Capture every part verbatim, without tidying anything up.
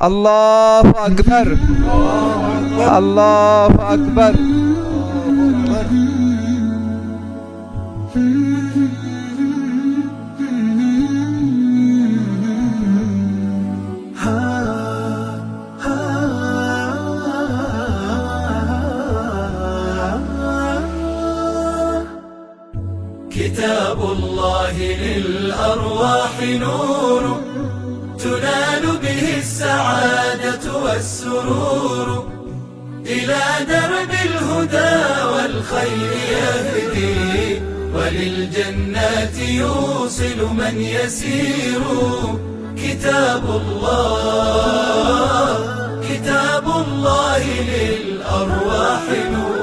الله أكبر. الله أكبر. كتاب الله للأرواح نور، تنال به السعادة والسرور، إلى درب الهدى والخير يهدي، وللجنات يوصل من يسير. كتاب الله، كتاب الله للأرواح نور.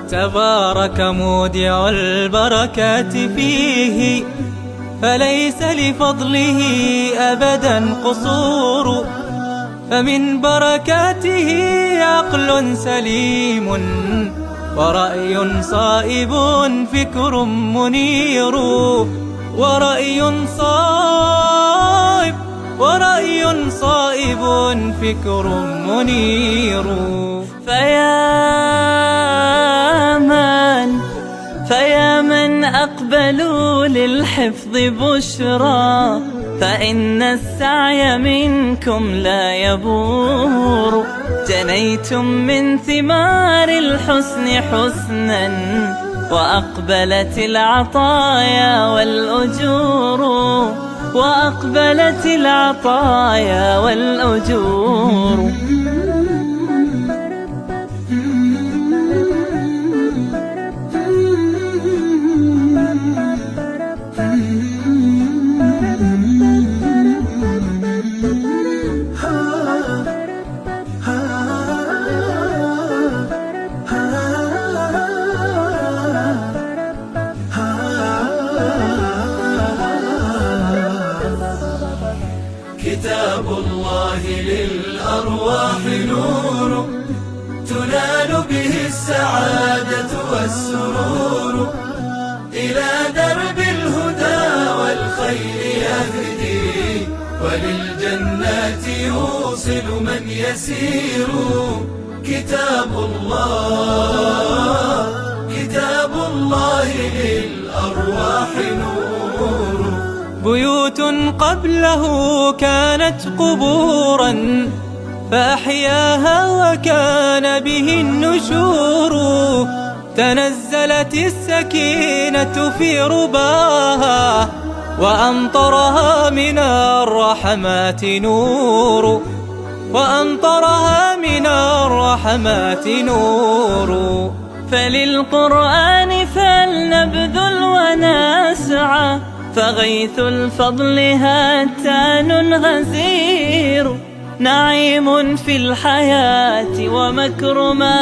تبارك مودع البركات فيه، فليس لفضله أبدا قصور. فمن بركاته عقل سليم، ورأي صائب، فكر منير، ورأي صائب، ورأي صائب، فكر منير. فيا من، فيا من أقبلوا للحفظ بشرى، فإن السعي منكم لا يبور. جنيتم من ثمار الحسن حسنا، وأقبلت العطايا والأجور، وأقبلت العطايا والأجور. كتاب الله للأرواح نور، تنال به السعادة والسرور، إلى درب الهدى والخير يهدي، وللجنات يوصل من يسير. كتاب الله، كتاب الله للأرواح نور. بيوت قبله كانت قبورا، فأحياها وكان به النشور. تنزلت السكينة في رباها، وأمطرها من الرحمات نور، وأمطرها من الرحمات نور. فللقرآن فلنبذل ونسعى، فغيث الفضل هتان غزير. نعيم في الحياة ومكرمات،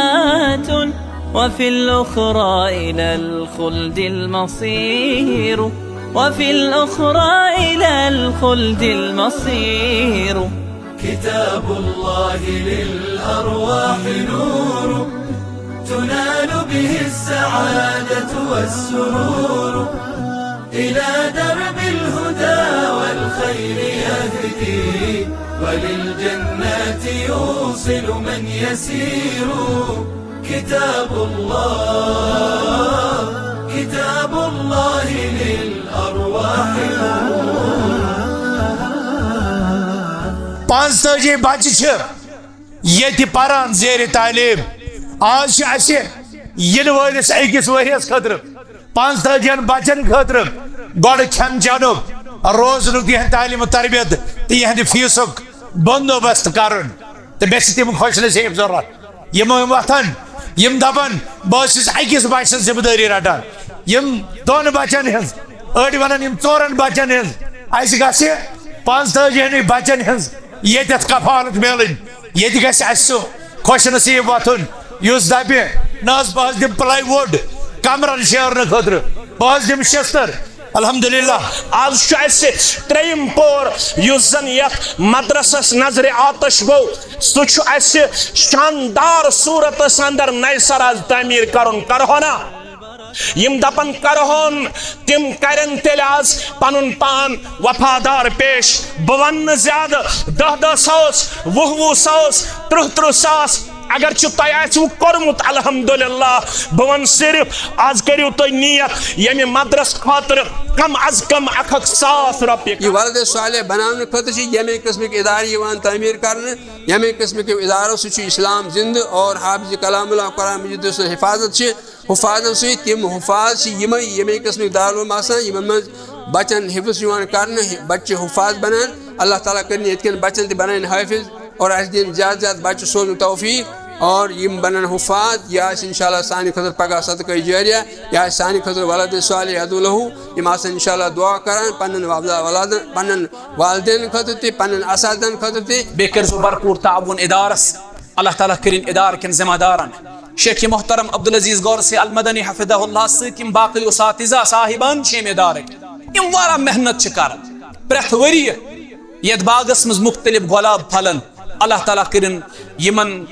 وفي الأخرى إلى الخلد المصير، وفي الأخرى إلى الخلد المصير. كتاب الله للأرواح نور، تنال به السعادة والسرور، إلى درب الهدى والخير يهدي، وللجنات يوصل من يسير. كتاب الله، كتاب الله للأرواح نور. پانٛژتٲجی بچہِ چھِ ییٚتہِ پران زیر تعلیٖم۔ آز چھِ اَسہِ یِنہٕ وٲلِس أکِس ؤریَس خٲطرٕ پانٛژتٲجِہَن بچن خٲطرٕ گۄڈٕ کھٮ۪ن چٮ۪نُک، روزنُک، یِہنٛد تعلیٖم و تربیت تہٕ یِہنٛدِ فیٖسُک بندوبست کرُن۔ تہٕ مےٚ چھِ تِم خۄش نصیٖب ضروٗرت، یِم، یِم وۄتھن، یِم دپن، "بہٕ حظ چھُس أکِس بچہٕ سٕنٛز ذمہٕ دٲری رٹان"، یِم دۄن بچن ہٕنٛز، أڑۍ ونن، یِم ژورن بچن ہٕنٛز۔ اَسہِ گژھِ پانٛژتٲجِہَنٕے بچن ہٕنٛز ییٚتٮ۪تھ کفالت میلٕنۍ۔ ییٚتہِ گژھِ اَسہِ سُہ خۄش نصیٖب وۄتھُن، یُس دَپہِ، "نہ حظ، بہٕ حظ دِمہٕ پلاے وُڈ کمرن شیرنہٕ خٲطرٕ، بہٕ حظ دِمہٕ شستٕر۔" الحمدللہ۔ آز چھُ اَسہِ ترٛیٚیِم پور، یُس زن یتھ مدرسس نظرِ آتش گوٚو، سُہ چھُ اَسہِ شاندار صوٗرتس اندر نَیہِ سرٕ آز تعمیٖر کرُن۔ کرہو نا؟ یِم دپن کرہون، تِم کرن تیٚلہِ از پنُن پان وفادار پیش۔ بہٕ ونہٕ نہٕ زیادٕ، دہ دہ ساس، وُہ وُہ ساس، ترٕہ ترٕہ ساس، اگر چھُ تۄہہِ آسِوٕ کوٚرمُت، الحمدللہ۔ بہٕ ونہٕ صرف، از کٔرِو تُہۍ نیت ییٚمہِ مدرس خٲطرٕ کم از کم اکھ اکھ ساس رۄپیہِ۔ یہِ ولد صالح بناونہٕ خٲطرٕ چھِ ییٚمے قٕسمٕکۍ ادارٕ یِوان تعمیٖر کرنہٕ، ییٚمے قٕسمٕکۍ یِم ادارو سۭتۍ چھُ اسلام زندٕ اور حافظ کلام اللہ قرآن مجیدس حفاظت چھِ۔ حفاظن سۭتۍ تِم حفاظ چھِ یِمے، ییٚمے قٕسمٕکۍ دارالعلوم آسان، یِمن منٛز بچن حفظ چھُ یِوان کرنہٕ، بچہِ چھِ حفاظ بنان۔ اللہ تعالیٰ کٔرِنۍ یِتھ کٔنۍ بچن تہِ بنٲوِنۍ حٲفظ اور اَسہِ دِن زیادٕ زیادٕ بچہِ سوزنُک توفیٖق اور یِم بنن حفاظ۔ یہِ آسہِ انشاءاللہ سانہِ خٲطرٕ پگاہ صدقہ جاریہ، یہِ آسہِ سانہِ خٲطرٕ ولد صالح یدعو لہو۔ یِم آسن انشاءاللہ دعا کران پننٮ۪ن وۄپداوان اولادن، پننٮ۪ن والدینن خٲطرٕ تہِ، پننٮ۪ن اساتذن خٲطرٕ تہِ۔ بیٚیہِ کٔرۍزیو بھرپوٗر تعاوُن ادارس۔ اللہ تعالیٰ کٔرِنۍ ادارٕ کٮ۪ن ذمہ دارن، شیخ محترم عبدالعزیز غورثی المدنی حفظہ اللہ سۭتۍ یِم باقٕے اساتذہ صاحبان چھِ ییٚمہِ ادارٕکۍ، یِم واریاہ محنت چھِ کران پرٛٮ۪تھ ؤریہِ یتھ باغس منٛز مختلف گۄلاب پھلن۔ اللہ تعالیٰ کٔرِن یِمن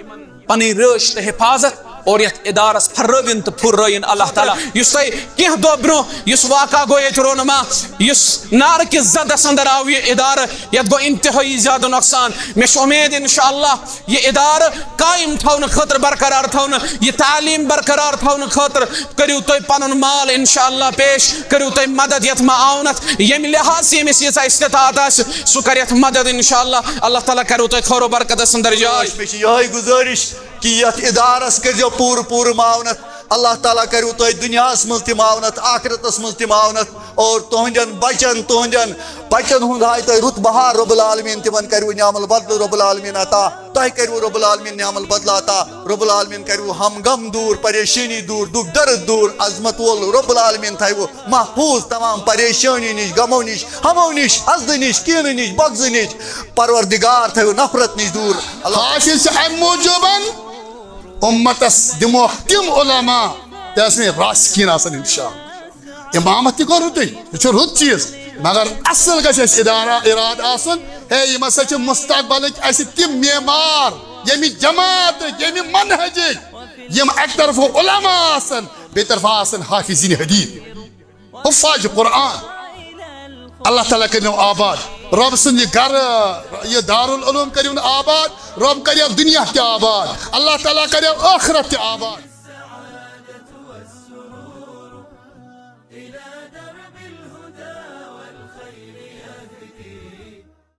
پنٕنۍ رٲچھ تہٕ حفاظت اور یتھ ادارس پھرٲوِن تہٕ پھُررٲوِن اللہ تعالیٰ۔ یُس تۄہہِ کینٛہہ دۄہ برونٛہہ یُس واقعہ گوٚو ییٚتہِ رونما، یُس نارٕ کِس زدس اندر آو یہِ ادارٕ، یتھ گوٚو انتہٲیی زیادٕ نۄقصان۔ مےٚ چھِ امید انشاءاللہ یہِ ادارٕ قائم تھاونہٕ خٲطرٕ، برقرار تھاونہٕ، یہِ تعلیٖم برقرار تھاونہٕ خٲطرٕ کٔرِو تُہۍ پنُن مال انشاءاللہ پیش، کٔرِو تُہۍ مدد یتھ معاونت، ییٚمہِ لحاظ ییٚمِس ییٖژاہ استطاعت آسہِ، سُہ کرِ یتھ مدد انشاءاللہ۔ اللہ تعالیٰ کرِو تۄہہِ خٲر و برکتس اندر جاے۔ مےٚ چھِ یِہوٚے گُزٲرِش کہِ یَتھ اِدارَس کٔرۍزیو پوٗرٕ پوٗرٕ معاونت۔ اللہ تعالیٰ کَریو تۄہہِ دُنیاہَس منٛز تہِ معاونت، آخرتَس منٛز تہِ معاونت، اور تُہٕنٛدٮ۪ن بَچَن، تُہٕنٛدٮ۪ن بَچَن ہُنٛد ہاے تۄہہِ رُت بہار رۄب العالمیٖن، تِمَن کَریو نعم البدل رۄب العالمیٖن عطا، تۄہہِ کَریو رۄب العالمیٖن نعم البدل عطا، رۄب العالمیٖن کَریو ہم غم دوٗر، پریشٲنی دوٗر، دُکھ درد دوٗر، عظمت وول رۄب العالمیٖن تھایوٕ محفوٗظ تمام پریشٲنی نِش، غمو نِش، ہمو نِش، حسدٕ نِش، کینہٕ نِش، بغضہٕ نِش، پروردگار تھٲیِو نفرت نِش دوٗر۔ اللہ حافظ چھِ امہِ موٗجوٗبن امتس دِموکھ تِم علماء، تہِ ٲسۍ مےٚ راسخیٖن آسان انشاءاللہ۔ امامت تہِ کوٚروٕ تۄہہِ، یہِ چھُ رُت چیٖز، مگر اصل گژھِ اَسہِ ادارہ ارادٕ آسُن۔ ہے، یِم ہسا چھِ مستقبلٕکۍ اَسہِ تِم معمار، ییٚمہِ جماعتٕکۍ، ییٚمہِ منہجٕکۍ، یِم اکہِ طرفہٕ علماء آسن، بیٚیہِ طرفہٕ آسن حافظین حدیث۔ حفاظ قرآن۔ اللہ تعالیٰ کٔرِنو آباد۔ رۄب سُنٛد یہِ گرٕ، یہِ دارالعلوم کٔرِن آباد۔ رۄب کَرِ اَتھ دُنیا تہِ آباد۔ اللہ تعالیٰ کَرِ اَتھ ٲخرت تہِ آباد۔